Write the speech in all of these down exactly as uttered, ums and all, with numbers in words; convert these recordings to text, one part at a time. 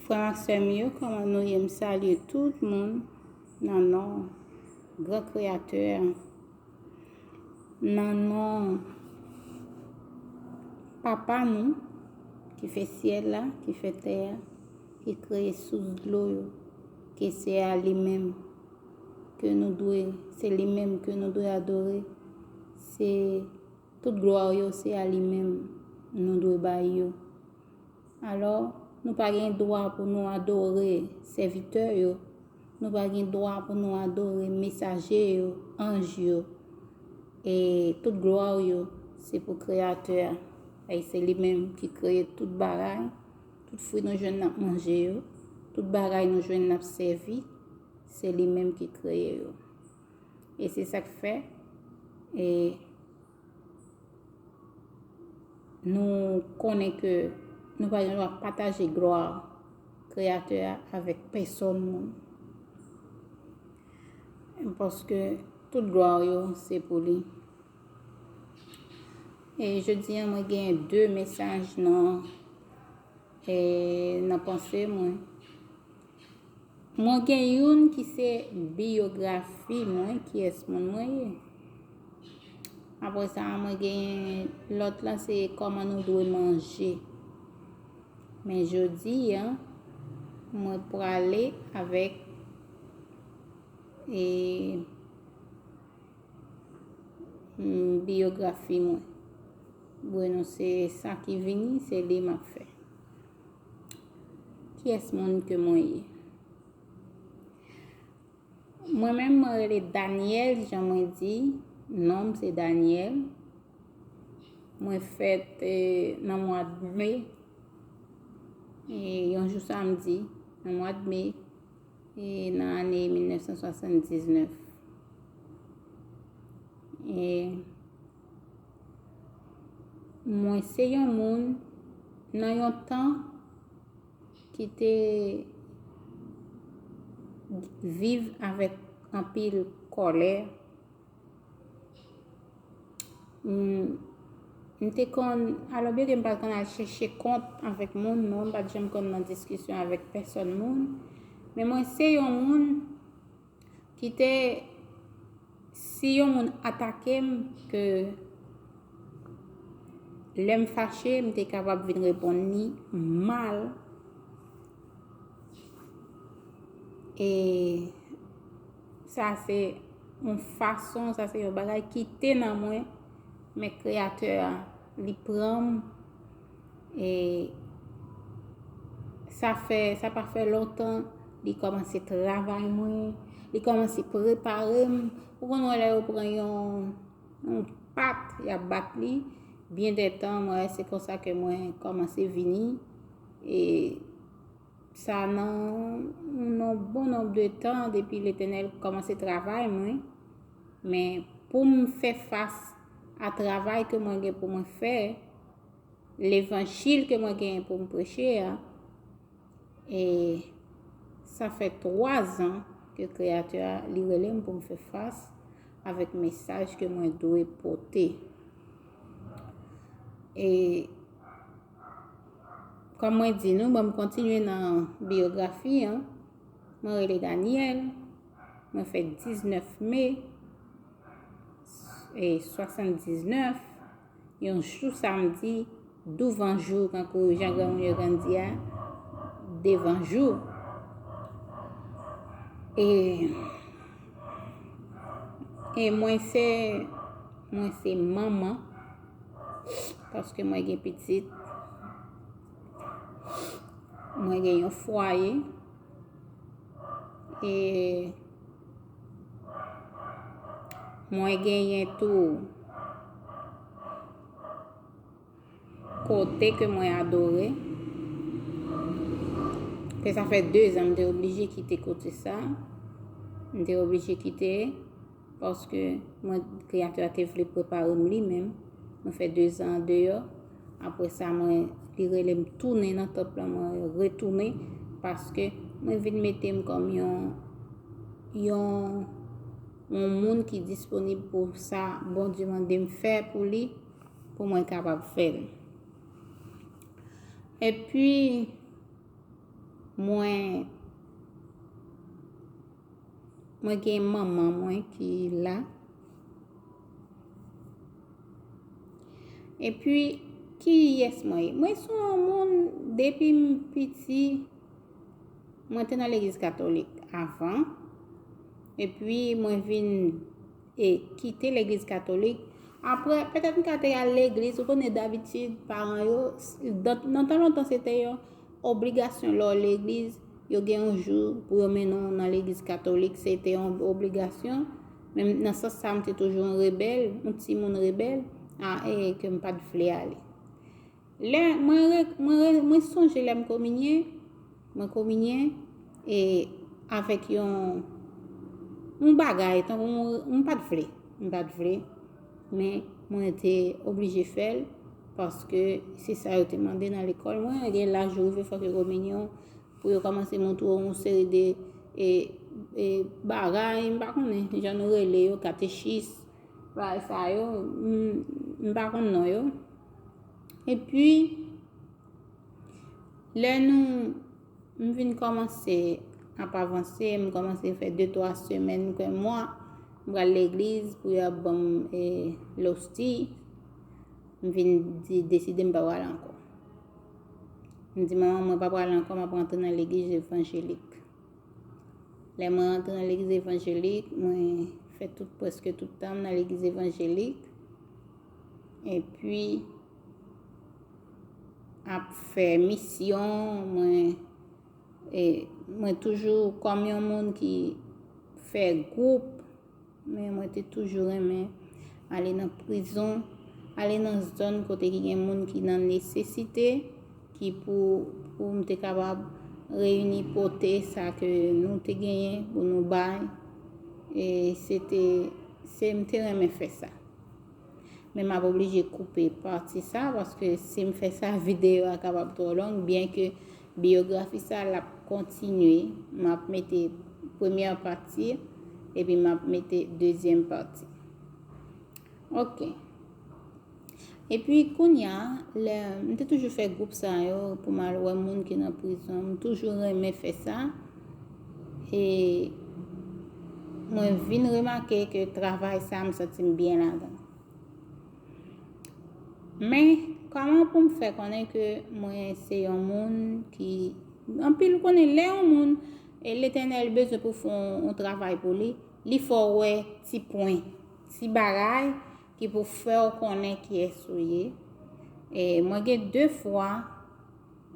Frè m ak sè m yo, kòman nou ye? M salye tout moun nan non Gran Kreyatè a, nan non Papa nou ki fè syèl la, ki fè tè a, ki kreye sous dlo yo, ke se a li menm ke nou dwe, se li menm ke nou dwe adore, se tout glwa yo, se a li menm nou dwe bay yo. Alò, nou pa gen dwa pou nou adore sèvitè yo, nou pa gen dwa pou nou adore mesaje yo, anj yo. E tout glwa yo, se pou Kreyatè a. E se li menm ki kreye tout bagay, tout fwi nou jwenn n ap manje yo, tout bagay nou jwenn n ap sèvi, se li menm ki kreye yo. E se sa k fè, e nou konnen ke nou pa gen dwa pataje glwa Kreyatè a avèk pèsòn moun. Paske tout glwa yo se pou li. E jodi a, mwen gen de mesaj nan, e, nan panse mwen. Mwen gen youn ki se biyografi mwen, kiyès moun mwen ye. Apre sa, mwen gen lòt la, se kòman nou dwe manje. Men jodi a, mwen prale avèk, e, mm, biyografi mwen. Bueno, se sa ki vini, se li m ap fè. Kiyès moun ke mwen ye? Mwen menm, mwen rele Daniel, jan mwen di, non m se Daniel. Mwen fèt, e, nan mwa me, e, yon jou samdi, nan mwa me, e, nan ane mil nèf san swasanndiznèf. E mwen se yon moun nan yon tan ki te viv avèk anpil kòlè. M, m te konn, alò, byen ke m pa t konn al chèche kont avèk moun, non, m pa t janm konn nan diskisyon avèk pèsòn moun. Men mwen se yon moun ki te, si yon moun atake m, ke lè m fache, m te kapab vin reponn li mal. E sa se yon fason, sa se yon bagay ki te nan mwen, men Kreyatè a, li pran m. E sa fè, sa pa fè lontan, li kòmanse travay mwen, li kòmanse prepare m. Ou konn wè lè yo pran yon, yon pat, y ap bat li, byen dè tan, mwen wè se konsa ke mwen kòmanse vini. E sa nan yon bon nonb de tan depi Letènèl kòmanse travay mwen. Men pou m fè fas a travay ke mwen gen pou mwen fè, levanjil ke mwen genyen pou m preche a, e sa fè twa zan ke Kreyatè a, li rele m pou m fè fas avèk mesaj ke mwen dwe pote. E kòm mwen di nou, ban m kontinye nan biyografi an. Mwen rele Daniel, mwen fèt diznèf me, e, swasanndiznèf, yon jou samdi, douvan jou, kankou jan granmoun yo konn di a, devan jou. E, e mwen se, mwen se manman, paske mwen gen pitit, mwen gen yon fwaye, e mwen genyen tou kote ke mwen adore. Ke sa fè de zan m te oblije kite kote sa. M te oblije kite paske mwen, Kreyatè a te vle prepare m li menm. Mwen fè de zan andeyò. Apre sa, mwen, li rele m tounen nan tanp lan, mwen retounen paske mwen vin mete m kòm yon, yon, yon moun ki disponib pou sa Bondye mande m fè pou li, pou mwen kapab fè l. Epi, Mwen, mwen gen manman mwen ki la. Epi, kiyès mwen ye? Mwen se yon moun, depi m piti, mwen te nan legliz katolik avan. Epi, mwen vin e kite legliz katolik. Apre, petèt m ka te al legliz, ou konnen dabitid, paran yo, s- dan- nan tan lontan se te yon obligasyon lè w legliz, yo gen yon jou pou yo mennen w nan legliz katolik, se te yon obligasyon. Men nan sans sa, m te toujou yon rebèl, yon timoun rebèl, a, e ke m pa t vle ale. Lè mwen re- mwen re- mwen sonje lè m kominye, mwen kominye e avèk yon yon bagay tankou yon- m pa t vle, m pa t vle, men mwen te oblije fè l paske se sa yo te mande nan lekòl mwen. Gen laj ou rive fòk yo kominye w pou yo kòmanse montre w yon seri de e, e, bagay, m pa konnen jan nou rele yo, katechis, bagay sa yo, m, m pa konn non yo. Epi, lè nou, m vin kòmanse ap avanse, m kòmanse fè de twa semèn, kwen mwa, m pral legliz pou y ap ban m e, losti, m vin di, deside m pa pral ankò. M di manman mwen pa pral ankò, m ap rantre nan legliz evanjelik. Lè mwen rantre nan legliz evanjelik, mwen fè tout, prèske tout tan m nan legliz evanjelik. Epi, ap fè misyon, mwen, e, mwen toujou kòm yon moun ki fè gwoup, men mwen te toujou renmen ale nan prizon, ale nan zòn kote ki gen moun ki nan nesesite, ki pou, pou m te kapab reyini pote sa ke nou te genyen pou nou bay. E se te, se m te renmen fè sa. Men m ap oblije koupe pati sa, paske si m fè sa, videyo a kapab twò long, byen ke biyografi sa l ap kontinye. M ap mete premyè pati, epi m ap mete dezyèm pati. Ok. Epi kounye a, lè m te toujou fè gwoup sa yo pou m al wè moun ki nan prizon, m toujou renmen fè sa. E mwen vin remake ke travay sa, m santi m byen ladan. Men, kòman pou m fè konnen ke mwen se yon moun ki, anpil konnen lè yon moun, e Letènèl bezwen pou fè yon, yon travay pou li, li fè w wè ti pwen, ti bagay ki pou fè w konnen kiyès ou ye. E mwen gen de fwa,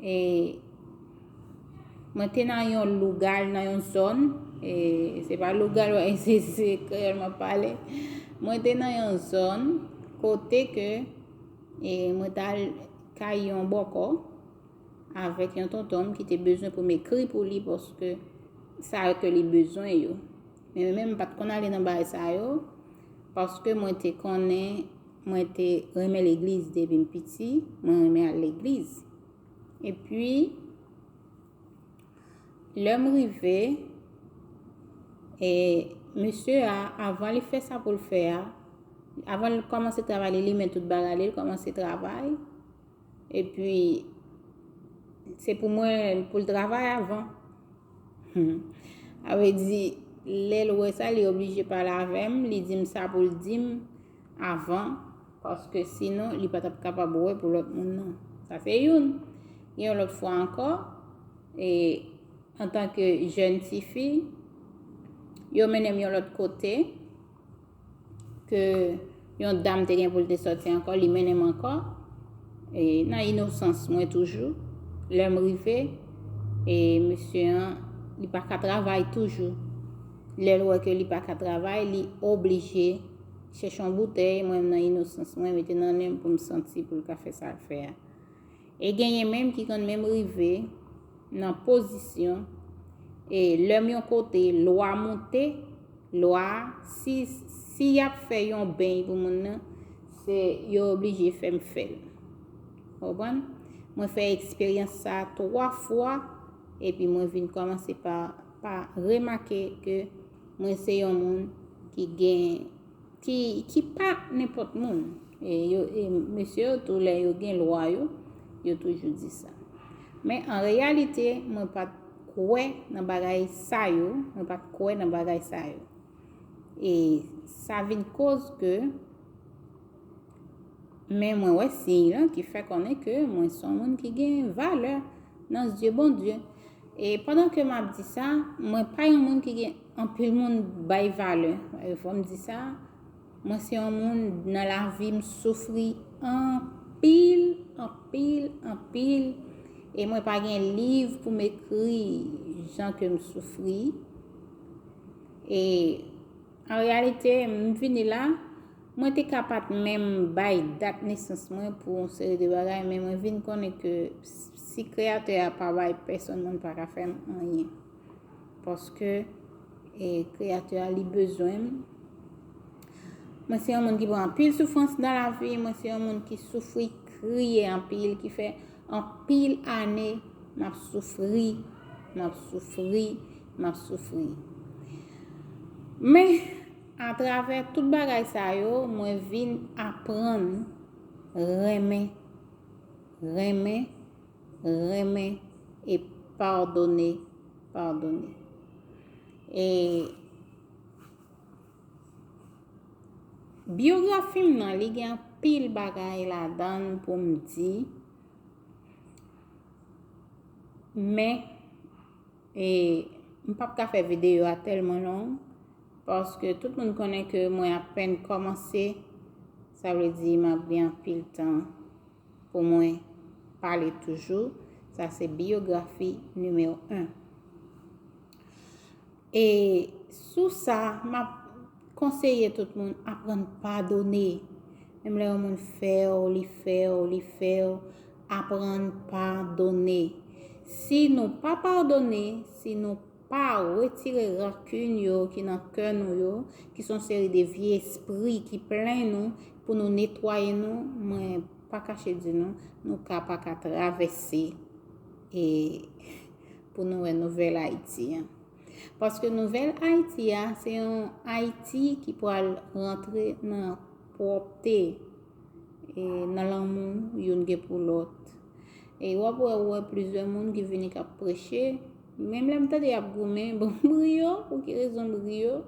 e mwen te nan yon lougal, nan yon zòn, e se pa lougal, wè, se, se kreyòl m ap pale. Mwen te nan yon zòn kote ke, e mwen t al kay yon bòkò avèk yon tonton m ki te bezwen pou m ekri pou li, paske sa ke li bezwen yo. Men mwen menm, m pa t konn ale nan bagay sa yo, paske mwen te konnen, mwen te renmen legliz depi m piti, mwen renmen al legliz. Epi, lè m rive, e mesye a, avan li fè sa pou l fè a, avan l kòmanse travay, li limen tout bagay li, li kòmanse travay. Epi, se pou mwen, pou l travay avan. Hmm. Sa vle di, lè l wè sa, li oblije pale avè m, li di m sa pou l di m avan, paske sinon, li pa t ap kapab wè pou lòt moun nan. Sa se youn. Gen yon lòt fwa ankò, e antanke jèn tifi, yo mennen m yon lòt kote, ke yon dam te gen pou l te sòti ankò, li mennen m ankò, e nan inosans mwen toujou. Lè m rive, e mesye an, li pa ka travay toujou. Lè l wè ke li pa ka travay, li oblije chèche yon boutèy, mwen nan inosans mwen, mete nan nen m pou m santi pou l ka fè sa l fè a. E genyen menm ki konn menm rive nan pozisyon, e lè m yon kote, lwa monte, lwa, si, si y ap fè yon beny pou moun nan, se yo oblije fè m fè l. Konprann? Mwen fè eksperyans sa a twa fwa, epi mwen vin kòmanse pa, pa remake ke mwen se yon moun ki gen, ki, ki pa nenpòt moun. E yo, e mesye yo tou, lè yo gen lwa yo, yo toujou di sa. Men an reyalite, mwen pa t kwè nan bagay sa yo, mwen pa t kwè nan bagay sa yo. E sa vin koz ke, men mwen wè siy lan ki fè konnen ke mwen se yon moun ki gen valè nan zye Bondye. E pandan ke m ap di sa, mwen pa yon moun ki gen anpil moun bay valè. E fò m di sa, mwen se yon moun nan lavi m soufri anpil, anpil, anpil. E mwen pa gen liv pou m ekri jan ke m soufri. E an reyalite, m vini la, mwen te ka pa t menm bay dat nesans mwen pou yon seri de bagay, men mwen vin konnen ke si Kreyatè a pa bay pèsonn, moun pa ka fè m anyen. Paske, e, Kreyatè a, li bezwen m. Mwen se yon moun ki pran anpil soufrans nan lavi. Mwen se yon moun ki soufri, kriye anpil, ki fè anpil ane m ap soufri, m ap soufri, m ap soufri. Men, atravè tout bagay sa yo, mwen vin aprann renmen, renmen, renmen e padone, padone. E biyografi m nan, li gen anpil bagay ladan l pou m di, men, e, m p ap ka fè videyo a tèlman long, paske tout moun konnen ke mwen apèn kòmanse, sa vle di m ap gen anpil tan pou mwen pale toujou. Sa se biyografi nimewo en. E sou sa, m ap konseye tout moun aprann padone. Menm lè yon moun fè w, li fè w, li fè w, aprann padone. Si nou pa padone, si nou pa retire rankin yo ki nan kè nou yo, ki se yon seri de vye espri ki plen nou, pou nou netwaye nou, mwen pa kache di nou, nou ka pa ka travèse e pou nou wè nouvèl Ayiti an. Paske nouvèl Ayiti a, se yon Ayiti ki pral rantre nan pwòpte, e nan lanmou youn gen pou lòt. E w ap wè, ou wè plizyè moun ki vini k ap preche. Menm lè m tande y ap goumen, bon, m ri yo, pou ki rezon m ri yo?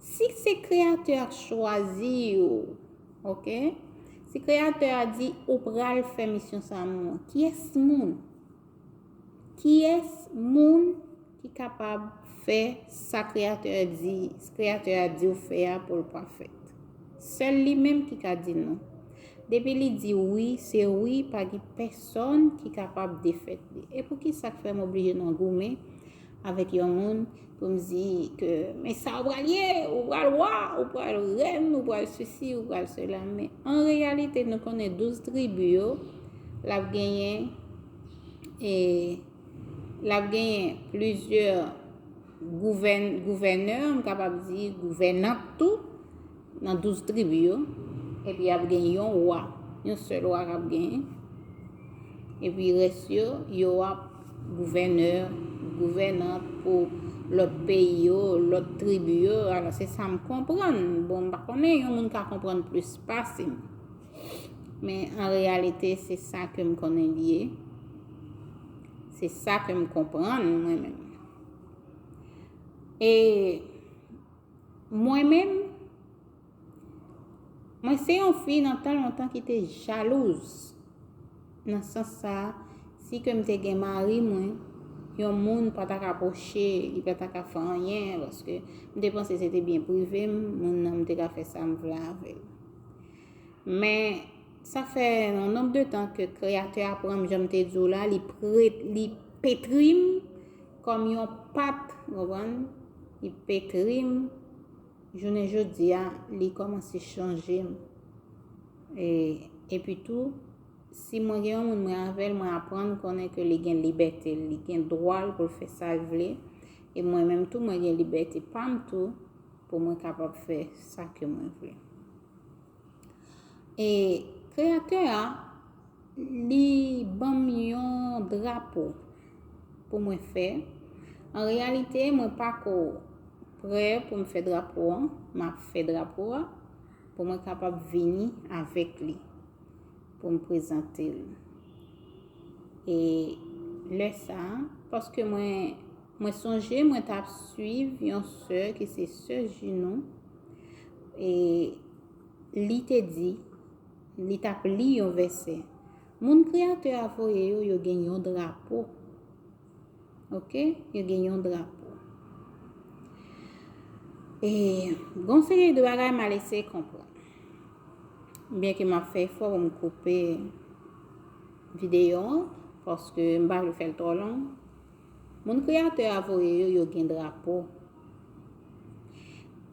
Si se Kreyatè a k chwazi w, oke? Si Kreyatè a di ou pral fè misyon sa a, kiyès moun? Kiyès moun ki kapab fè sa Kreyatè a di, Kreyatè a di w fè a pou l pa fèt? Sèl li menm ki ka di non. Depi li di wi, se wi, pa gen pèsonn ki kapab defèt li. E poukisa k fè m oblije nan goumen avèk yon moun pou m di ke, men sa ou pral ye, ou pral wa, ou pral rèn, ou pral sesi, ou pral sela. Men an reyalite, nou konnen douz tribi yo, l ap genyen, e, l ap genyen plizyè gouvèn-, gouvènè, m kapab di gouvènant tou, nan douz tribi yo, epi y ap gen yon wa, yon sèl wa k ap genyen. Epi rès yo, yo ap gouvènè, gouvènant pou lòt peyi yo, lòt tribi yo. Alò, se sa m konprann. Bon, m pa konnen, yon moun ka konprann plis pase m. Men an reyalite, se sa ke m konnen li ye. Se sa ke m konprann, mwen menm. E mwen menm, mwen se yon fi nan tan lontan ki te jalouz. Nan sans sa, si ke m te gen mari mwen, yon moun pa ta ka pwoche, li pa ta ka fè anyen, paske m te panse se te byen prive m, moun nan m te ka fè sa m vle avè l. Men, sa fè yon nonb de tan ke Kreyatè a pran m, jan m te di w la, li pre-, li petri m kòm yon pat, w konprann? Li petri m. Jounen jodi a, li kòmanse chanje m. E, epi tou, si mwen gen yon moun mwen avè l, mwen aprann konnen ke li gen libète l, li gen dwa l pou l fè sa l vle. E mwen menm tou, mwen gen libète pa m tou pou mwen kapab fè sa ke mwen vle. E Kreyatè a, li ban m yon drapo pou mwen fè. An reyalite, mwen pako prè pou m fè drapo an. M ap fè drapo a pou mwen kapab vini avèk li, pou m prezante l. E lè sa a, paske mwen Mwen sonje mwen t ap swiv yon sè ki se sè Junon, e li te di, li t ap li yon vèsè. Moun Kreyatè a voye yo, yo gen yon drapo. Oke? Yo gen yon drapo. E gon seri de bagay m al eseye konprann. Byenke m ap fè efò pou m koupe videyo an, paske m pa vle fè l twò long. Moun Kreyatè a voye yo, yo gen drapo.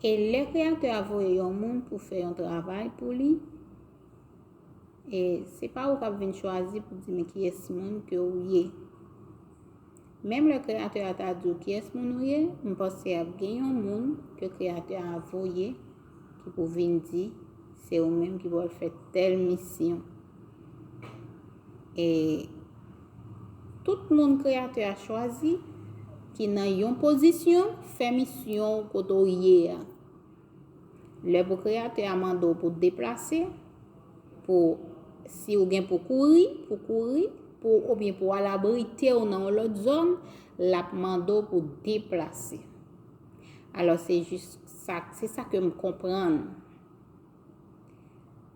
E lè Kreyatè a voye yon moun pou fè yon travay pou li, e se pa ou k ap vin chwazi pou di men kiyès moun ke ou ye. Menm lè Kreyatè a ta di w kiyès moun ou ye, m panse ap gen yon moun ke Kreyatè a voye ki pou vin di se ou menm ki pou al fè tèl misyon. E tout moun Kreyatè a chwazi ki nan yon pozisyon, fè misyon w kote w ye a. Lè pou Kreyatè a mande w pou deplase, pou, si w gen pou kouri, pou kouri, pou, oubyen pou al abrite w nan yon lòt zòn, l ap mande w pou deplase. Alò, se jis sa, se sa ke m konprann.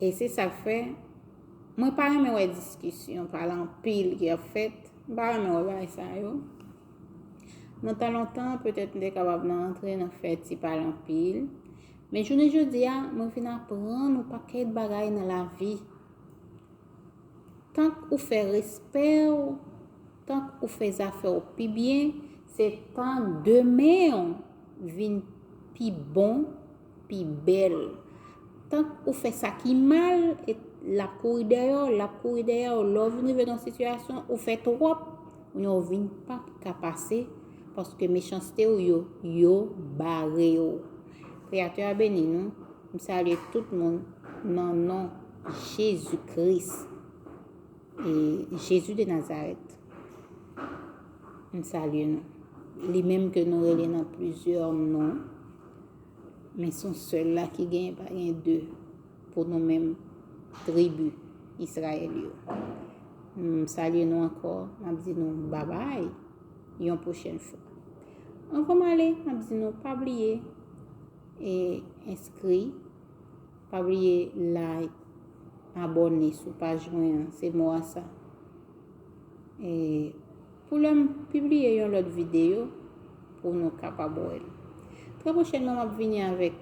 E se sa k fè, mwen pa renmen wè diskisyon, pale anpil ki ap fèt. M pa renmen wè bagay sa yo. Nan tan lontan, petèt m te kapab nan antre nan fè ti pale anpil. Men jounen jodi a, mwen vin aprann yon pakèt bagay nan lavi. Tank ou fè respè w, tank ou fè zafè w pi byen, se tank demen w vin pi bon, pi bèl. Tank ou fè sa ki mal, e l ap kouri dèyè w, l ap kouri dèyè w. Lè w vin rive nan sitiyasyon, ou fè twòp, kounye a w vin p ap ka pase, paske mechanste w yo, yo bare w. Kreyatè a beni nou. M salye tout moun nan non Jezi Kris e Jezi de Nazarèt. M salye nou. Li menm ke nou rele nan plizyè non, men se yon sèl la ki genyen, pa gen de pou nou menm tribi Izrayèl yo. M salye nou ankò, m ap di nou babay yon pwochèn fwa. Anvan m ale, m ap di nou pa bliye e enskri, pa bliye like, abòne sou paj mwen an, se mo a sa. E pou lè m pibliye yon lòt videyo pou nou kapab wè l. Trè pwochènman, m ap vini avèk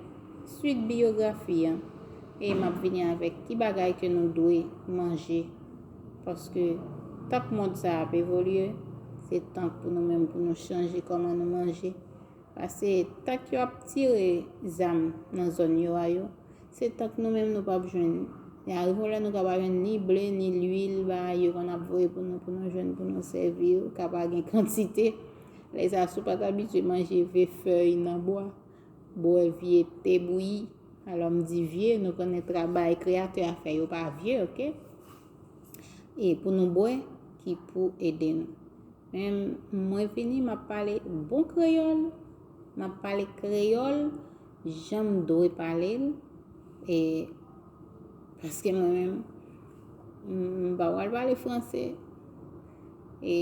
swit biyografi an e m ap vini avèk ki bagay ke nou dwe manje. Paske tank mond sa ap evolye, se tank pou nou menm pou nou chanje kòman nou manje. Paske tank yo ap tire zam nan zòn yo a yo, se tank nou menm nou p ap jwenn. Y a rive yon lè nou ka pa jwenn ni ble, ni lwil, bagay yo konn ap voye pou nou, pou nou jwenn, pou nou sèvi yo, ka pa gen kantite. Lè sa, si w pa t abitye manje vye fèy nan bwa, bwè vye te bouyi, alò m di vye, nou konnen travay Kreyatè a fè yo pa vye, oke? E pou nou bwè, ki pou ede nou. Men mwen vini, m ap pale bon kreyòl, m ap pale kreyòl jan m dwe pale l, e paske mwen menm, m, m pa pral pale franse, e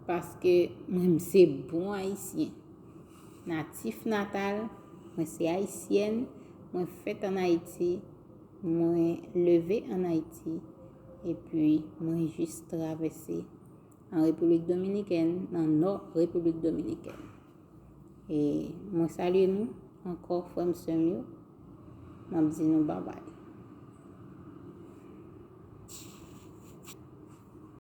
paske mwen menm se bon ayisyen. Natif natal, mwen se ayisyèn, mwen fèt ann Ayiti, mwen leve ann Ayiti, epi mwen jis travèse an Repiblik Dominikèn, nan nò Repiblik Dominikèn. E mwen salye nou ankò, frè m, sè m yo. M ap di nou babay.